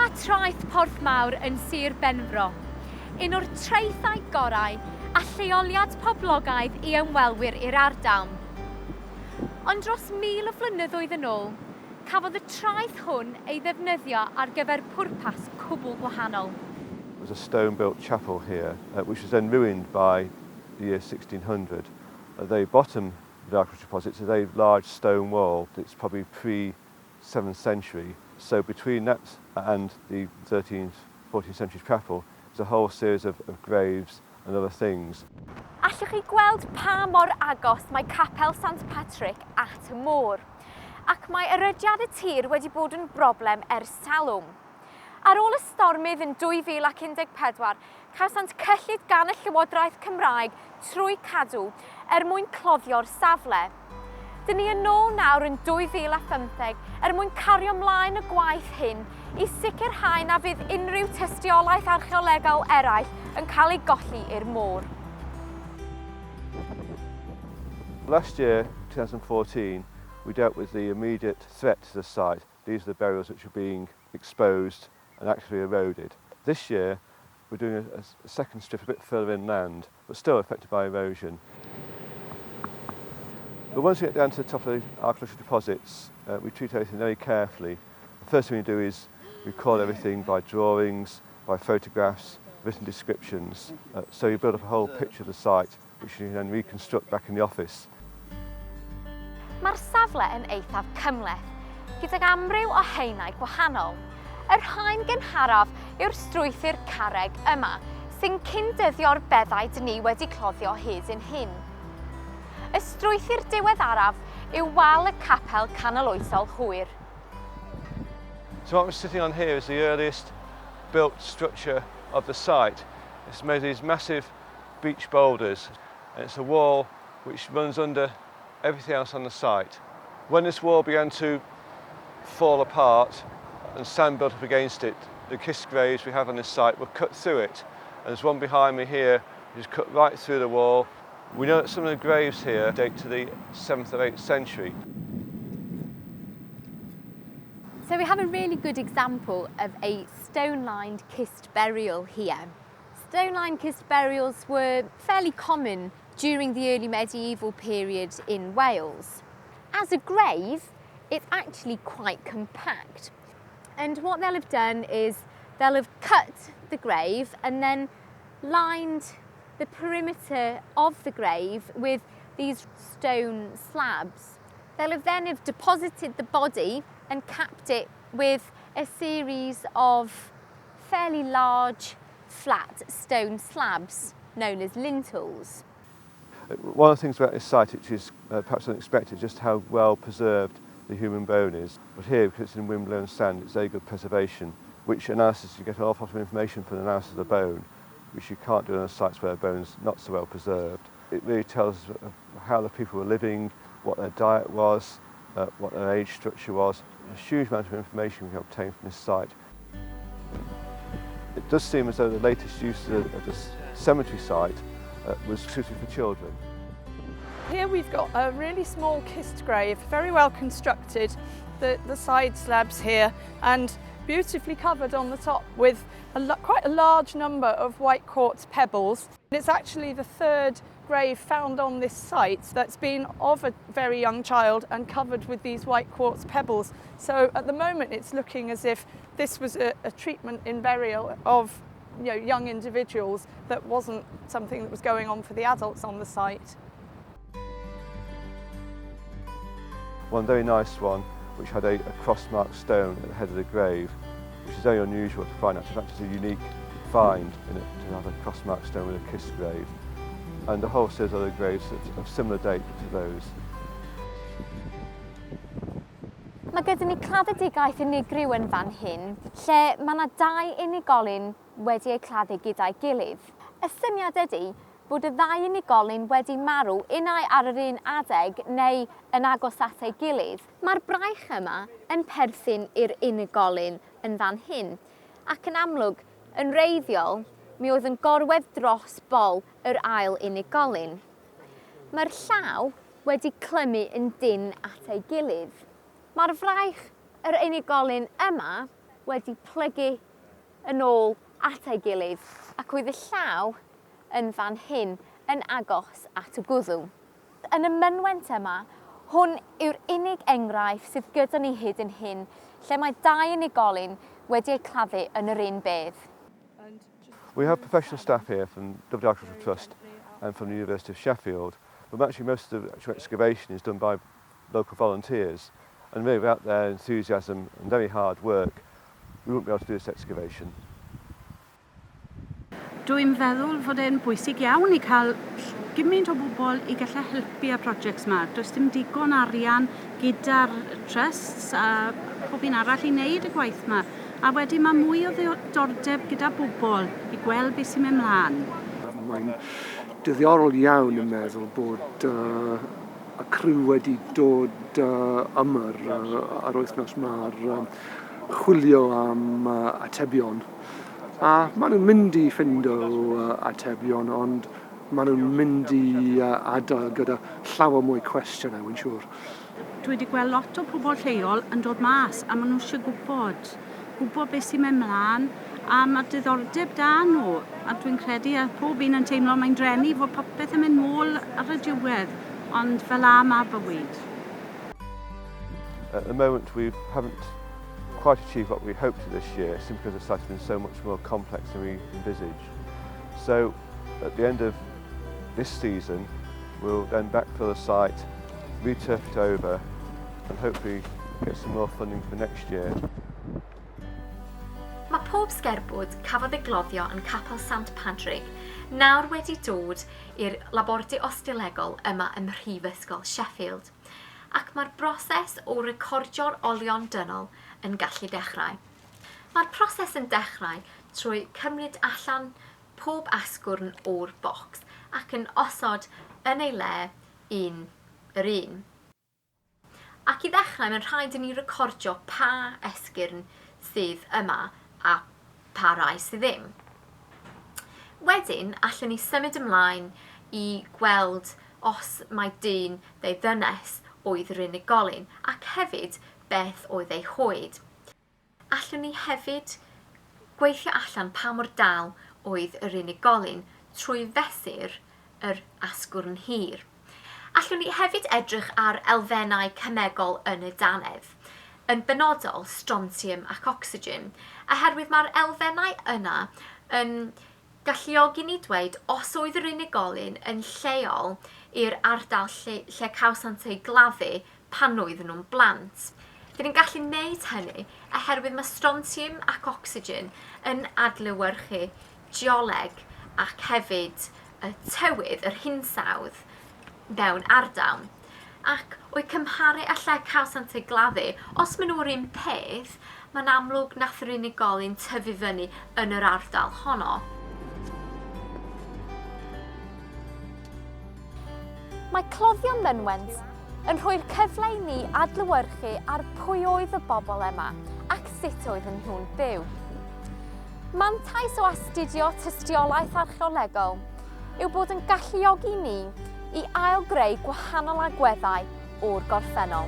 Dyma traeth Porthmawr yn Sir Benfro, un o'r traethau gorau a lleoliad poblogaidd i ymwelwyr i'r ardal. Ond dros 1,000 o flynyddoedd yn ôl, cafodd y traeth hwn ei ddefnyddio ar gyfer pwrpas cwbl gwahanol. There was a stone-built chapel here, which was then ruined by the year 1600. At the very bottom of the archaeological deposits is a very large stone wall that's probably pre-7th century. So between that and the 13th, 14th century chapel, there's a whole series of graves and other things. Allwch chi gweld pa mor agos mae Capel Sant Patrick at y môr? Ac mae erydiad y tir wedi bod yn broblem ers talwm. Ar ôl y stormydd yn 2014, cawsant cyllid gan y Llywodraeth Cymraeg trwy Cadw er mwyn cloddio'r safle. Dyn ni yn ôl nawr yn 2015 er mwyn cario mlaen y gwaith hyn i sicrhau na fydd unrhyw tystiolaeth archeolegol eraill yn cael ei golli i'r môr. Last year, 2014, we dealt with the immediate threat to the site. These are the burials which are being exposed and actively eroded. This year, we're doing a second strip a bit further inland, but still affected by erosion. But once we get down to the top of the archaeological deposits, we treat everything very carefully. The first thing we do is record everything by drawings, by photographs, written descriptions. So you build up a whole picture of the site, which you can then reconstruct back in the office. Mae'r safle yn eithaf cymhleth, gydag amryw o haenau gwahanol. Yr haen gynharaf yw'r strwythur carreg yma, sy'n cyn-dyddio'r beddau dyn ni wedi cloddio hyd yn hyn. Y strwythur diweddaraf yw wal y capel canoloesol hwyr. So what we're sitting on here is the earliest built structure of the site. It's made of these massive beach boulders, and it's a wall which runs under everything else on the site. When this wall began to fall apart and sand built up against it, the cist graves we have on this site were cut through it. And there's one behind me here which is cut right through the wall. We know that some of the graves here date to the 7th or 8th century. So we have a really good example of a stone-lined cist burial here. Stone-lined cist burials were fairly common during the early medieval period in Wales. As a grave, it's actually quite compact. And what they'll have done is they'll have cut the grave and then lined the perimeter of the grave with these stone slabs. They'll have then have deposited the body and capped it with a series of fairly large flat stone slabs known as lintels. One of the things about this site, which is perhaps unexpected, just how well preserved the human bone is. But here, because it's in windblown sand, it's very good preservation, which analysis, you get an awful lot of information from the analysis of the bone, which you can't do on sites where the bone's not so well preserved. It really tells us how the people were living, what their diet was, what their age structure was. A huge amount of information we can obtain from this site. It does seem as though the latest use of the cemetery site was suited for children. Here we've got a really small cist grave, very well constructed, the side slabs here, and beautifully covered on the top with quite a large number of white quartz pebbles. It's actually the third grave found on this site that's been of a very young child and covered with these white quartz pebbles. So at the moment it's looking as if this was a treatment in burial of young individuals that wasn't something that was going on for the adults on the site. One very nice one which had a cross-marked stone at the head of the grave, which is very unusual to find. In fact, it's a unique find in it to have a cross-marked stone with a cist grave. And a whole series of other graves of similar date to those. Mae gyda ni claddedigaeth unigryw yn fan hyn, lle mae yna dau unigolyn wedi eu claddu gyda'i gilydd. Y syniad ydy bod y ddau unigolyn wedi marw unai ar yr un adeg neu yn agos at ei gilydd. Mae'r braich yma yn perthyn i'r unigolyn yn fan hyn, ac yn amlwg, yn wreiddiol, mi oedd yn gorwedd dros bol yr ail unigolyn. Mae'r llaw wedi clymu yn dynn at ei gilydd. Mae'r fraich yr unigolyn yma wedi plygu yn ôl at ei gilydd ac oedd y llaw yn fan hyn yn agos at y gwddw. Yn y mynwent yma, hwn yw'r unig enghraifft sydd gyda ni hyd yn hyn lle mae dau unigolyn wedi eu claddu yn yr un bedd. We have professional staff here from Dyfed Archaeological Trust and from the University of Sheffield, but actually most of the actual excavation is done by local volunteers, and really without their enthusiasm and very hard work, we wouldn't be able to do this excavation. Dwi'n feddwl fod e'n bwysig iawn i cael gymaint o bobl i gallu helpu â projects 'ma. Does dim digon arian gyda'r trusts a pob un arall i wneud y gwaith 'ma. A wedyn mae mwy o ddiddordeb gyda bobl i gweld beth sy'n mynd mlaen. Mae'n diddorol iawn yn meddwl bod y criw wedi dod yma ar wythnos yma ar chwilio am atebion. A maen nhw'n mynd i ffindo atebion, ond maen nhw'n mynd i adael gyda llawer mwy cwestiynau, wy'n siŵr. Dwi wedi gweld lot o pobl lleol yn dod mas a maen nhw eisiau gwybod, gwybod beth sy'n mynd mlaen a mae diddordeb da nhw a dwi'n credu a pob un yn teimlo mae'n dreni fod popeth yn mynd nôl ar y diwedd ond fel 'a mae bywyd. At the moment we haven't quite achieved what we hoped to this year, simply because the site has been so much more complex than we envisaged. So at the end of this season, we'll then backfill the site, returf it over, and hopefully get some more funding for next year. Mae pob sgerbwd cafodd ei gloddio yn Capel Sant Padrig nawr wedi dod i'r labordy osteolegol yma ym Mhrifysgol Sheffield, ac mae'r broses o recordio'r olion dynol yn gallu dechrau. Mae'r proses yn dechrau trwy cymryd allan pob asgwrn o'r bocs ac yn osod yn ei le un yr un. Ac i ddechrau mae'n rhaid i ni recordio pa esgyrn sydd yma a pa rai sydd ddim. Wedyn allwn ni symud ymlaen i gweld os mae dyn neu ddynes oedd yr unigolyn ac hefyd beth oedd ei hoed. Allwn ni hefyd gweithio allan pa mor dal oedd yr unigolyn trwy fesur yr asgwrn hir. Allwn ni hefyd edrych ar elfennau cemegol yn y dannedd, yn benodol strontium ac ocsigen, oherwydd mae'r elfennau yna yn galluogi ni dweud os oedd yr unigolyn yn lleol i'r ardal lle, lle cawsant eu gladdu pan oedden nhw'n blant. Dyn ni'n gallu wneud hynny oherwydd mae strontium ac ocsigen yn adlewyrchu geoleg ac hefyd y tywydd, yr hinsawdd mewn ardal. Ac o'u cymharu â lle cawsant eu gladdu, os maen nhw'r un peth, mae'n amlwg nath yr unigolyn tyfu fyny yn yr ardal honno. Mae cloddio mynwent yn rhoi'r cyfle i ni adlewyrchu ar pwy oedd y bobl yma ac sut oedden nhw'n byw. Mantais o astudio tystiolaeth archeolegol yw bod yn galluogi ni i ail-greu gwahanol agweddau o'r gorffennol.